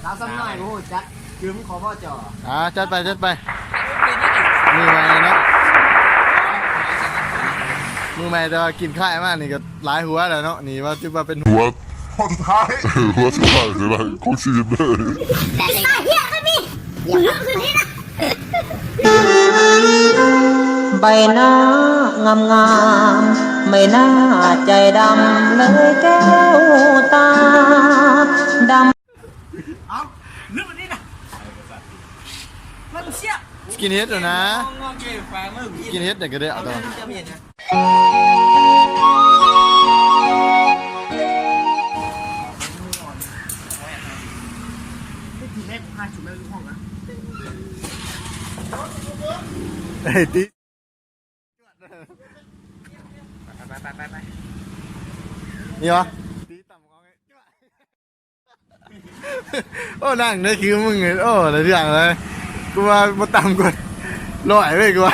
ສາວສ່ຳນ້ອຍບໍ່ຮູ້ຈັກ ຈື່ມຂໍບໍ່ຈໍ. ອ່າ ຈັດໄປ ຈັດໄປ. ມືໃໝ່ເນາະ ມືໃໝ່ ແຕ່ວ່າກິນຄ້າຍມານີ້ກໍຫຼາຍຫົວແລ້ວເນາະ. ນີ້ວ່າຖືວ່າເປັນຫົວ ຫົວສຸດທ້າຍ ຫົວສຸດທ້າຍ ເວລາຂອງຊີວິດເດີ. ໃບໜ້າງາມໆ ໃບໜ້າໃຈດຳເລີຍແກ້ວຕາດຳ. ເອົ້າ ລືມອັນນີ້ນະ ມັນເສຍ ສະກິນເຮັດແລ້ວນະ ສະກິນເຮັດໄດ້ກໍໄດ້ເອົາ. ເຮີ້ຍ ຕີ ໄປໆໆໆ ນີ້ຫວາ ຕີຕ່ຳເອົາໄງ. ໂອ້ ນັ່ງໄດ້ຄືມຶງ ໂອ້ ຫຼາຍເລື່ອງເລີຍ. ກູວ່າບໍ່ຕ່ຳກວ່າຮ້ອຍເວີຍ ກູວ່າ.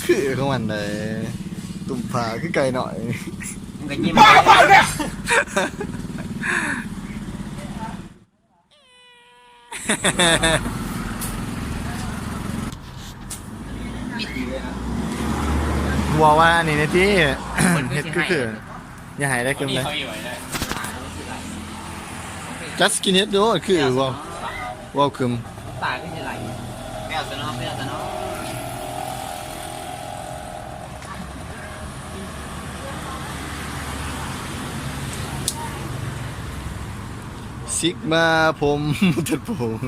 ຄືຂອງມັນເດ້ ຕຸ້ມປາຄືໄກ່ນ້ອຍ ມັນກໍຍິ້ມ ເວົ້າວ່າອັນນີ້ແດ່ຕິ ເຮັດຄື ຄື ຢ່າໃຫ້ໄດ້ ຄື ໄດ້ ຈັດສະກິນເຮັດໂດດ ຄື ເວົ້າ ເວົ້າຄື ຕາຄືຊິໄຫຼ ແມວຊະເນາະ ແມວຊະເນາະ. ຊິກມາ ຜົມ ຕັດຜົມ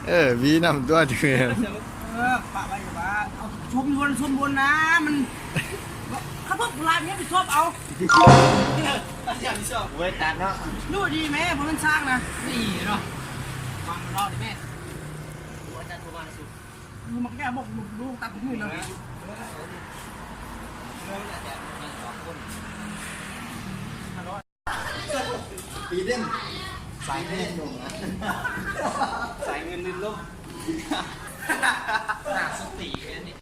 ເອີ ຫວີນຳຕົວ ຈັກແມ່ນ. ເອີ ປະໄວ້ວ່າ ເອົາ ຊົມຢູ່ ຊົມບົນນະ ມັນ ຄັນພວກຜູ້ຫຼາຍມັນຮັບຜິດຊອບເອົາ ເອີ ຮັບຜິດຊອບ ເວີຍ ຕັດເນາະ ຮູ້ດີແມ້ ບໍ່ແມ່ນຊ່າງນະ ນີ້ເນາະ ວາງເລາະດີແມ້ ຮູ້ວ່າຈັດບໍ່ມາສຸດ. ມັນແກ້ບໍ່ ລູກ ລູກຕັດຜົມຢູ່ເລີຍ ປີເດັ່ນ ສາຍເງິນລົງນະ ສາຍເງິນລື່ນລົງ ໜ້າສຸດຕີເລີຍນີ້.